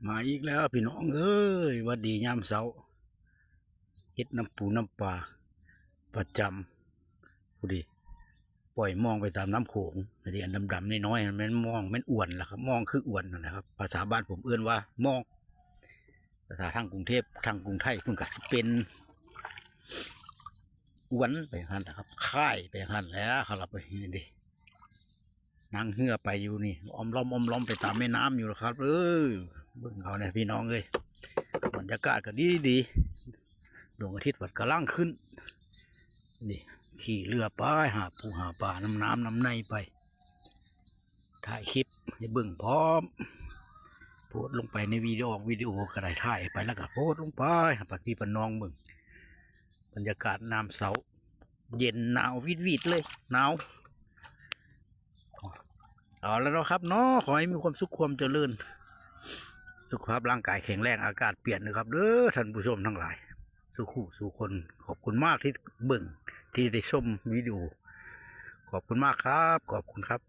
ມາອີກແລ້ວພີ່ນ້ອງເອີຍ ຫວັດດີຍາມເຊົ້າ ເຮັດນ້ຳປູນ້ຳປາປະຈຳ ຜູ້ດີ ປ່ອຍມອງໄປຕາມນ້ຳໂຂງ ອັນດຳໆນ້ອຍໆ ແມ່ນມອງ ແມ່ນອວນລະຄັບ ມອງຄືອວນນັ້ນລະຄັບ ພາສາບ້ານຜົມເອີ້ນວ່າມອງ ພາສາທາງກຸງເທບ ທາງກຸງໄທເພິ່ນກະຊິເປັນອວນໄປຫັ້ນລະຄັບ ຄ້າຍໄປຫັ້ນແຫຼະຄັບ ເຮົາໄປນີ້ເດ ນັ່ງເຮືອໄປຢູ່ນີ້ ອ້ອມລ້ອມ ອ້ອມລ້ອມໄປຕາມແມ່ນ້ຳຢູ່ລະຄັບເອີຍ ເບິ່ງເອົາແດ່ພີ່ນ້ອງເອີຍ ບັນຍາກາດກະດີໆ ດວງອາທິດພັດກຳລັງຂຶ້ນ ນີ້ຂີ່ເຮືອໄປຫາປູຫາປານຳນ້ຳນຳໃນໄປ ຖ່າຍຄລິບໃຫ້ເບິ່ງພ້ອມ ໂພສລົງໄປໃນວິດີໂອ ວິດີໂອກະໄດ້ ຖ່າຍໄປລະກະໂພສລົງໄປໃຫ້ປາພີ່ປານ້ອງເບິ່ງ ບັນຍາກາດຍາມເຊົ້າ ເຢັນໜາວຫວີດໆເລີຍ ໜາວ ເອົາລະເນາະຄັບເນາະ ຂໍໃຫ້ມີຄວາມສຸກຄວາມຈະເລີນ ສຸຂະພາບຮ່າງກາຍແຂງແຮງ ອາກາດປ່ຽນເດີຄັບເດີ ທ່ານຜູ້ຊົມທັງຫຼາຍ ສູ່ຄູ່ສູ່ຄົນ ຂອບຄຸນມາກທີ່ເບິ່ງ ທີ່ໄດ້ຊົມວິດີໂອ ຂອບຄຸນມາກຄັບ ຂອບຄຸນຄັບ.